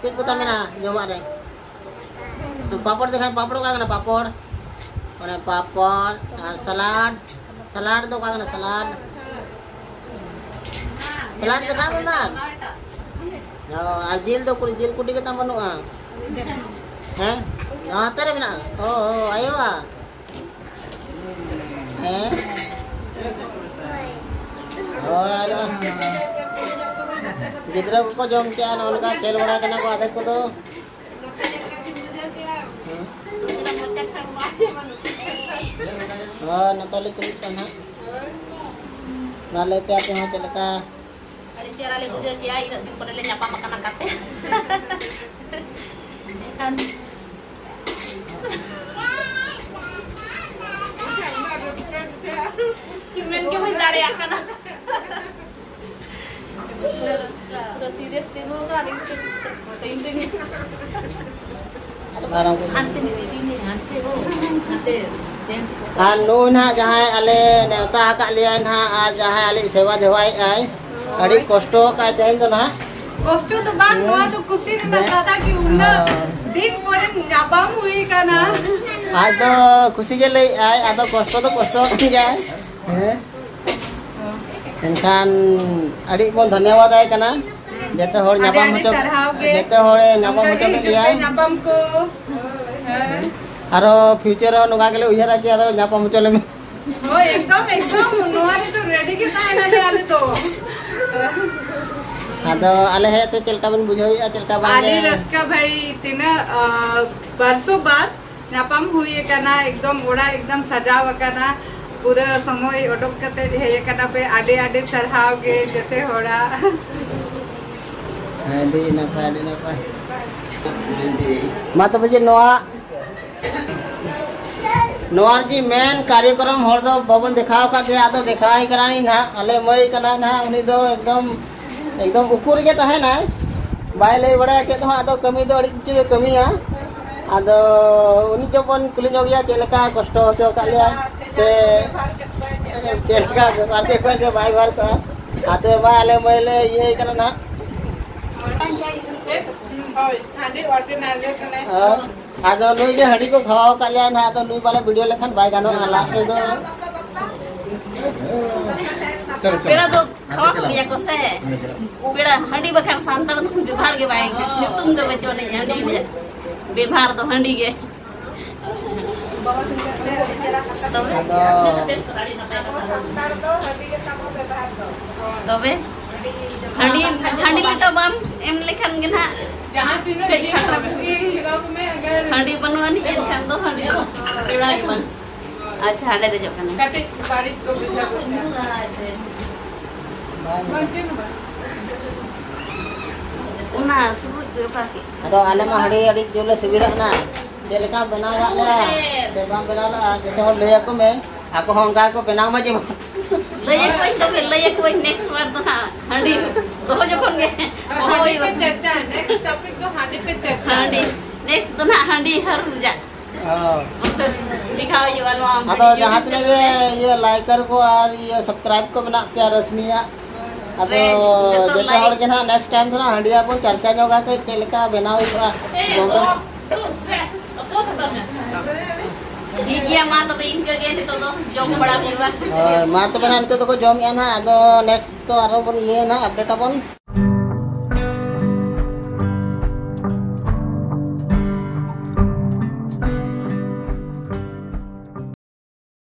ᱪᱮᱫ ᱠᱚ ᱛᱟᱢ ᱢᱮᱱᱟᱜᱼᱟ ᱡᱚᱢᱟᱜ ᱨᱮ? ᱯᱟᱯᱚᱲ ᱫᱮᱠᱷᱟᱣ, ᱯᱟᱯᱚᱲ ᱚᱠᱟ ᱠᱟᱱᱟ? ᱯᱟᱯᱚᱲ᱾ ᱚᱱᱮ ᱯᱟᱯᱚᱲ ᱟᱨ ᱥᱟᱞᱟᱰ᱾ ᱥᱟᱞᱟᱰ ᱫᱚ ᱚᱠᱟ ᱠᱟᱱᱟ? ᱥᱟᱞᱟᱰ᱾ ᱥᱟᱞᱟᱰ ᱫᱮᱠᱷᱟᱣ ᱢᱮ ᱢᱟ᱾ ᱚ, ᱟᱨ ᱡᱤᱞ ᱫᱚ ᱠᱩᱲᱤ, ᱡᱤᱞ ᱠᱩᱴᱤ ᱜᱮ ᱛᱟᱢ ᱵᱟᱹᱱᱩᱜᱼᱟ? ᱦᱮᱸ? ᱱᱚᱣᱟ ᱦᱟᱛᱮ ᱨᱮ ᱢᱮᱱᱟᱜᱼᱟ? ᱚ, ᱚ, ᱟᱭᱳᱣᱟ᱾ ᱦᱮᱸ? ᱦᱳᱭ, ᱟᱨ ᱜᱤᱫᱽᱨᱟᱹ ᱠᱚᱠᱚ ᱡᱚᱢ ᱠᱮᱜᱼᱟ, ᱱᱚᱜᱼᱚ ᱱᱚᱝᱠᱟ ᱠᱷᱮᱞ ᱵᱟᱲᱟᱭ ᱠᱟᱱᱟ ᱠᱚ ᱟᱫᱷᱮᱠ ᱠᱚᱫᱚ᱾ ᱦᱳᱭ, ᱱᱤᱛᱚᱜ ᱞᱮ ᱠᱩᱞᱤᱜ ᱠᱟᱱᱟ ᱦᱟᱸᱜ᱾ ᱢᱟ ᱞᱟᱹᱭ ᱯᱮ ᱟᱯᱮ ᱦᱚᱸ ᱪᱮᱫ ᱞᱮᱠᱟ? ᱟᱹᱰᱤ ᱪᱮᱦᱨᱟ ᱞᱮ ᱵᱩᱡᱷᱟᱹᱣ ᱠᱮᱜᱼᱟ, ᱤᱱᱟᱹᱜ ᱫᱤᱱ ᱯᱚᱨᱮ ᱞᱮ ᱧᱟᱯᱟᱢ ᱟᱠᱟᱱᱟ ᱜᱟᱛᱮ᱾ ᱮᱱᱠᱷᱟᱱ ᱢᱮᱱ ᱜᱮ ᱵᱟᱹᱧ ᱫᱟᱲᱮᱭᱟᱜ ᱠᱟᱱᱟ᱾ ᱯᱩᱨᱟᱹ ᱥᱤᱨᱤᱭᱟᱥ ᱛᱤᱸᱜᱩ ᱟᱠᱟᱱ, ᱤᱧ ᱛᱤᱸᱜᱩ ᱦᱟᱱᱛᱮ ᱱᱤᱡ ᱤᱫᱤ ᱢᱮ, ᱦᱟᱱᱛᱮ ᱦᱚᱸ, ᱦᱟᱱᱛᱮ ᱡᱮᱱᱴᱥ ᱠᱚ᱾ ᱟᱨ ᱱᱩᱭ ᱱᱟᱦᱟᱜ ᱡᱟᱦᱟᱸᱭ ᱟᱞᱮ ᱱᱮᱣᱛᱟ ᱟᱠᱟᱫ ᱞᱮᱭᱟᱭ ᱱᱟᱦᱟᱜ, ᱟᱨ ᱡᱟᱦᱟᱸᱭ ᱟᱞᱮ ᱥᱮᱵᱟ ᱫᱮᱣᱟᱭᱮᱫ ᱟᱭ, ᱟᱹᱰᱤ ᱠᱚᱥᱴᱚ ᱟᱠᱟᱫ ᱛᱮᱦᱮᱧ ᱫᱚ ᱱᱟᱦᱟᱜ᱾ ᱠᱚᱥᱴᱚ ᱫᱚ ᱵᱟᱝ, ᱱᱚᱣᱟ ᱫᱚ ᱠᱩᱥᱤ ᱨᱮᱱᱟᱜ ᱠᱟᱛᱷᱟ ᱠᱤ ᱩᱱᱟᱹᱜ ᱫᱤᱱ ᱯᱚᱨᱮ ᱧᱟᱯᱟᱢ ᱦᱩᱭ ᱠᱟᱱᱟ᱾ ᱟᱡ ᱫᱚ ᱠᱩᱥᱤ ᱜᱮ ᱞᱟᱹᱭᱮᱫ ᱟᱭ, ᱟᱫᱚ ᱠᱚᱥᱴᱚ ᱫᱚ ᱠᱚᱥᱴᱚ ᱟᱠᱟᱱ ᱜᱮᱭᱟᱭ᱾ ᱦᱮᱸ᱾ ᱮᱱᱠᱷᱟᱱ ᱟᱹᱰᱤ ᱵᱚᱱ ᱫᱷᱚᱱᱭᱚᱵᱟᱫ ᱟᱭ ᱠᱟᱱᱟ᱾ ᱡᱮᱛᱮ ᱦᱚᱲ ᱟᱹᱰᱤ ᱧᱟᱯᱟᱢ ᱟᱹᱰᱤ ᱦᱚᱪᱚ, ᱥᱟᱨᱦᱟᱣ ᱜᱮ᱾ ᱡᱮᱛᱮ ᱦᱚᱲᱮ ᱧᱟᱯᱟᱢ ᱚᱱᱠᱟ ᱜᱮ ᱦᱚᱪᱚ ᱠᱮᱫ ᱦᱤᱡᱩᱜ ᱯᱮ ᱞᱮᱭᱟᱭ᱾ ᱧᱟᱯᱟᱢ ᱠᱚ᱾ ᱦᱮᱸ᱾ ᱟᱨᱚ ᱯᱷᱤᱭᱩᱪᱟᱨ ᱨᱮᱦᱚᱸ ᱱᱚᱝᱠᱟ ᱜᱮᱞᱮ ᱩᱭᱦᱟᱹᱨᱟ ᱠᱤ ᱟᱨᱚ ᱧᱟᱯᱟᱢ ᱦᱚᱪᱚ ᱞᱮᱢᱮ᱾ ᱦᱳᱭ, ᱮᱠᱫᱚᱢ, ᱮᱠᱫᱚᱢ᱾ ᱱᱚᱣᱟ ᱨᱮᱫᱚ ᱨᱮᱰᱤ ᱜᱮ ᱛᱟᱦᱮᱱᱟᱞᱮ ᱟᱞᱮ ᱫᱚ᱾ ᱟᱫᱚ ᱟᱞᱮ ᱦᱮᱡ ᱛᱮ ᱪᱮᱫ ᱞᱮᱠᱟ ᱵᱮᱱ ᱵᱩᱡᱷᱟᱹᱣᱮᱫᱼᱟ, ᱪᱮᱫ ᱞᱮᱠᱟ ᱵᱟᱝ ᱟᱹᱰᱤ ᱜᱮ? ᱨᱟᱹᱥᱠᱟᱹ ᱵᱷᱟᱹᱭ, ᱛᱤᱱᱟᱹᱜ, ᱟ, ᱵᱟᱨᱥᱚ ᱵᱟᱫ ᱧᱟᱯᱟᱢ ᱦᱩᱭ ᱟᱠᱟᱱᱟ, ᱮᱠᱫᱚᱢ ᱚᱲᱟᱜ ᱮᱠᱫᱚᱢ ᱥᱟᱡᱟᱣ ᱟᱠᱟᱱᱟ, ᱯᱩᱨᱟᱹ ᱥᱚᱢᱚᱭ ᱚᱰᱚᱠ ᱠᱟᱛᱮ ᱦᱮᱡ ᱟᱠᱟᱱᱟ ᱯᱮ, ᱟᱹᱰᱤ ᱟᱹᱰᱤ ᱥᱟᱨᱦᱟᱣ ᱜᱮ ᱡᱚᱛᱚ ᱦᱚᱲᱟᱜ᱾ ᱟᱹᱰᱤ ᱱᱟᱯᱟᱭ, ᱟᱹᱰᱤ ᱱᱟᱯᱟᱭ᱾ ᱢᱟ ᱛᱚᱵᱮ ᱡᱮ ᱱᱚᱣᱟ, ᱱᱚᱣᱟ ᱡᱮ ᱢᱮᱱ ᱠᱟᱨᱭᱚᱠᱨᱚᱢ ᱦᱚᱲ ᱫᱚ ᱵᱟᱵᱚᱱ ᱫᱮᱠᱷᱟᱣ ᱟᱠᱟᱫ ᱛᱟᱭᱟ, ᱟᱫᱚ ᱫᱮᱠᱷᱟᱣ ᱟᱭ ᱠᱟᱱᱟ ᱱᱟᱦᱟᱜ, ᱟᱞᱮ ᱢᱟᱹᱭ ᱠᱟᱱᱟᱭ ᱱᱟᱦᱟᱜ, ᱩᱱᱤ ᱫᱚ ᱮᱠᱫᱚᱢ ᱮᱠᱫᱚᱢ ᱩᱠᱩ ᱨᱮᱜᱮ ᱛᱟᱦᱮᱱᱟᱭ, ᱵᱟᱭ ᱞᱟᱹᱭ ᱵᱟᱲᱟᱭᱟ ᱪᱮᱫ ᱦᱚᱸ᱾ ᱟᱫᱚ ᱠᱟᱹᱢᱤ ᱫᱚ ᱟᱹᱰᱤ ᱠᱤᱪᱷᱩ ᱜᱮ ᱠᱟᱹᱢᱤᱭᱟ᱾ ᱟᱫᱚ ᱩᱱᱤ ᱡᱚᱵᱚᱱ ᱠᱩᱞᱤ ᱧᱚᱜᱮᱭᱟ ᱪᱮᱫ ᱞᱮᱠᱟ ᱠᱚᱥᱴᱚ ᱦᱚᱪᱚ ᱟᱠᱟᱫ ᱞᱮᱭᱟ, ᱥᱮ ᱪᱮᱫ ᱞᱮᱠᱟ ᱵᱮᱯᱟᱨ ᱠᱮᱫ ᱠᱚᱣᱟ ᱥᱮ ᱵᱟᱭ ᱵᱮᱯᱟᱨ ᱠᱚᱜᱼᱟ᱾ ᱟᱫᱚ ᱢᱟ ᱟᱞᱮ ᱢᱟᱹᱭ ᱞᱮ ᱤᱭᱟᱹᱭ ᱠᱟᱱᱟ ᱱᱟᱦᱟᱜ᱾ ᱦᱳᱭ, ᱦᱟᱺᱰᱤ organizer ᱠᱟᱱᱟᱭ᱾ ᱦᱳᱭ᱾ ᱟᱫᱚ ᱱᱩᱭ ᱜᱮ ᱦᱟᱺᱰᱤ ᱠᱚ ᱠᱷᱟᱣᱟᱣ ᱟᱠᱟᱫ ᱞᱮᱭᱟ ᱱᱟᱦᱟᱜ, ᱟᱫᱚ ᱱᱩᱭ ᱵᱟᱞᱮ ᱵᱷᱤᱰᱤᱭᱳ ᱞᱮᱠᱷᱟᱱ ᱵᱟᱭ ᱜᱟᱱᱚᱜᱼᱟ ᱞᱟᱥᱴ ᱨᱮᱫᱚ᱾ ᱪᱚᱞᱚ, ᱪᱚᱞᱚ᱾ ᱯᱮᱲᱟ ᱫᱚ ᱠᱷᱟᱣᱟ ᱠᱚ ᱜᱮᱭᱟ ᱠᱚ ᱥᱮ? ᱯᱮᱲᱟ ᱦᱟᱺᱰᱤ ᱵᱟᱠᱷᱟᱱ ᱥᱟᱱᱛᱟᱲ ᱫᱚ ᱵᱮᱵᱷᱟᱨ ᱜᱮ ᱵᱟᱭ ᱜᱟᱱᱚᱜ᱾ ᱧᱩᱛᱩᱢ ᱫᱚ ᱵᱟᱹᱪᱩᱜ ᱟᱹᱱᱤᱡ ᱦᱟᱺᱰᱤ ᱨᱮᱭᱟᱜ᱾ ᱵᱮᱵᱷᱟᱨ ᱫᱚ ᱦᱟᱺᱰᱤ ᱜᱮ᱾ ᱟᱫᱚ ᱟᱵᱚ ᱥᱟᱱᱛᱟᱲ ᱫᱚ ᱦᱟᱺᱰᱤ ᱜᱮ ᱛᱟᱵᱚ ᱵᱮᱵᱷᱟᱨ ᱫᱚ᱾ ᱛᱚᱵᱮ ᱦᱟᱺᱰᱤ, ᱦᱟᱺᱰᱤ ᱞᱤᱴᱟᱹ ᱵᱟᱢ ᱮᱢ ᱞᱮᱠᱷᱟᱱ ᱜᱮ ᱱᱟᱦᱟᱜ ᱡᱟᱦᱟᱸ ᱛᱤᱱᱟᱹᱜ ᱠᱟᱹᱡ ᱜᱮ ᱠᱷᱟᱴᱚ᱾ ᱦᱤᱞᱳᱜ ᱢᱮ, ᱟᱜᱟᱨ ᱦᱟᱺᱰᱤ ᱵᱟᱹᱱᱩᱜ ᱟᱹᱱᱤᱡ ᱮᱱᱠᱷᱟᱱ ᱫᱚ ᱦᱟᱺᱰᱤ ᱫᱚ ᱯᱮᱲᱟ ᱜᱮ ᱵᱟᱝ᱾ ᱟᱪᱪᱷᱟ, ᱟᱞᱮ ᱫᱮᱡᱚᱜ ᱠᱟᱱᱟ᱾ ᱠᱟᱹᱴᱤᱡ ᱵᱟᱹᱲᱤᱡ ᱠᱚ ᱵᱩᱡᱷᱟᱹᱣ ᱜᱚᱫ ᱠᱟᱜᱼᱟ᱾ ᱵᱟᱝ, ᱪᱮᱫ ᱦᱚᱸ ᱵᱟᱝ᱾ ᱚᱱᱟ ᱥᱩᱨᱩᱡ ᱠᱚ ᱚᱠᱟ ᱠᱮᱫ? ᱟᱫᱚ ᱟᱞᱮ ᱢᱟ ᱦᱟᱺᱰᱤ ᱟᱹᱰᱤ ᱡᱳᱨ ᱞᱮ ᱥᱤᱵᱤᱞᱟᱜ ᱠᱟᱱᱟ᱾ ᱪᱮᱫ ᱞᱮᱠᱟᱢ ᱵᱮᱱᱟᱣ ᱞᱟᱜ ᱞᱮᱭᱟ ᱥᱮ ᱵᱟᱢ ᱵᱮᱱᱟᱣ ᱞᱟᱜᱼᱟ, ᱡᱚᱛᱚ ᱦᱚᱲ ᱞᱟᱹᱭ ᱟᱠᱚ ᱢᱮ, ᱟᱠᱚ ᱦᱚᱸ ᱚᱱᱠᱟ ᱜᱮᱠᱚ ᱵᱮᱱᱟᱣ ᱢᱟ ᱡᱮᱢᱚᱱ᱾ ᱞᱟᱹᱭ ᱟᱠᱚᱣᱟᱹᱧ ᱛᱚᱵᱮ, ᱞᱟᱹᱭ ᱟᱠᱚᱣᱟᱹᱧ next ᱵᱟᱨ ᱫᱚ ᱦᱟᱸᱜ ᱦᱟᱺᱰᱤ ᱫᱚᱦᱚ ᱡᱚᱠᱷᱚᱱ ᱜᱮ ᱦᱚᱦᱚ ᱦᱟᱺᱰᱤ ᱯᱮ ᱦᱩᱭᱩᱜᱼᱟ᱾ ᱪᱟᱨᱪᱟ, next topic ᱫᱚ ᱦᱟᱺᱰᱤ ᱯᱮ ᱪᱟᱨᱪᱟ᱾ ᱦᱟᱺᱰᱤ, next ᱫᱚ ᱱᱟᱦᱟᱜ ᱦᱟᱺᱰᱤ ᱦᱟᱹᱨᱩ ᱨᱮᱭᱟᱜ᱾ ᱦᱳᱭ᱾ Process ᱫᱮᱠᱷᱟᱣ ᱦᱩᱭᱩᱜᱼᱟ ᱱᱚᱣᱟ ᱟᱫᱚ video ᱡᱟᱦᱟᱸ ᱛᱤᱱᱟᱹᱜ channel ᱜᱮ ᱨᱮ᱾ ᱤᱭᱟᱹ liker ᱠᱚ ᱟᱨ ᱤᱭᱟᱹ subscribe ᱠᱚ ᱢᱮᱱᱟᱜ ᱯᱮᱭᱟ ᱨᱟᱥᱢᱤᱭᱟᱜ, ᱟᱫᱚ ᱨᱮ ᱡᱚᱛᱚ ᱡᱚᱛᱚ ᱦᱚᱲ like᱾ ᱜᱮ ᱱᱟᱦᱟᱜ next time ᱫᱚ ᱱᱟᱦᱟᱜ ᱦᱟᱺᱰᱤᱭᱟ ᱵᱚᱱ ᱪᱟᱨᱪᱟ ᱧᱚᱜᱟ ᱠᱟᱹᱡ ᱪᱮᱫ ᱞᱮᱠᱟ ᱵᱮᱱᱟᱣ ᱦᱩᱭᱩᱜᱼᱟ᱾ ᱴᱷᱤᱠ ᱜᱮᱭᱟ, ᱢᱟ ᱛᱚᱵᱮ ᱤᱱᱠᱟᱹ ᱜᱮ ᱱᱤᱛᱚᱜ ᱫᱚ ᱡᱚᱢ ᱵᱟᱲᱟ ᱦᱩᱭᱩᱜᱼᱟ᱾ ᱦᱳᱭ, ᱢᱟ ᱛᱚᱵᱮ ᱱᱟᱦᱟᱜ ᱱᱤᱛᱚᱜ ᱫᱚᱠᱚ ᱡᱚᱢᱮᱜᱼᱟ ᱱᱟᱦᱟᱜ, ᱟᱫᱚ next ᱫᱚ ᱟᱨᱦᱚᱸ ᱵᱚᱱ ᱤᱭᱟᱹᱭᱟ ᱱᱟᱦᱟᱜ, update ᱟᱵᱚᱱ᱾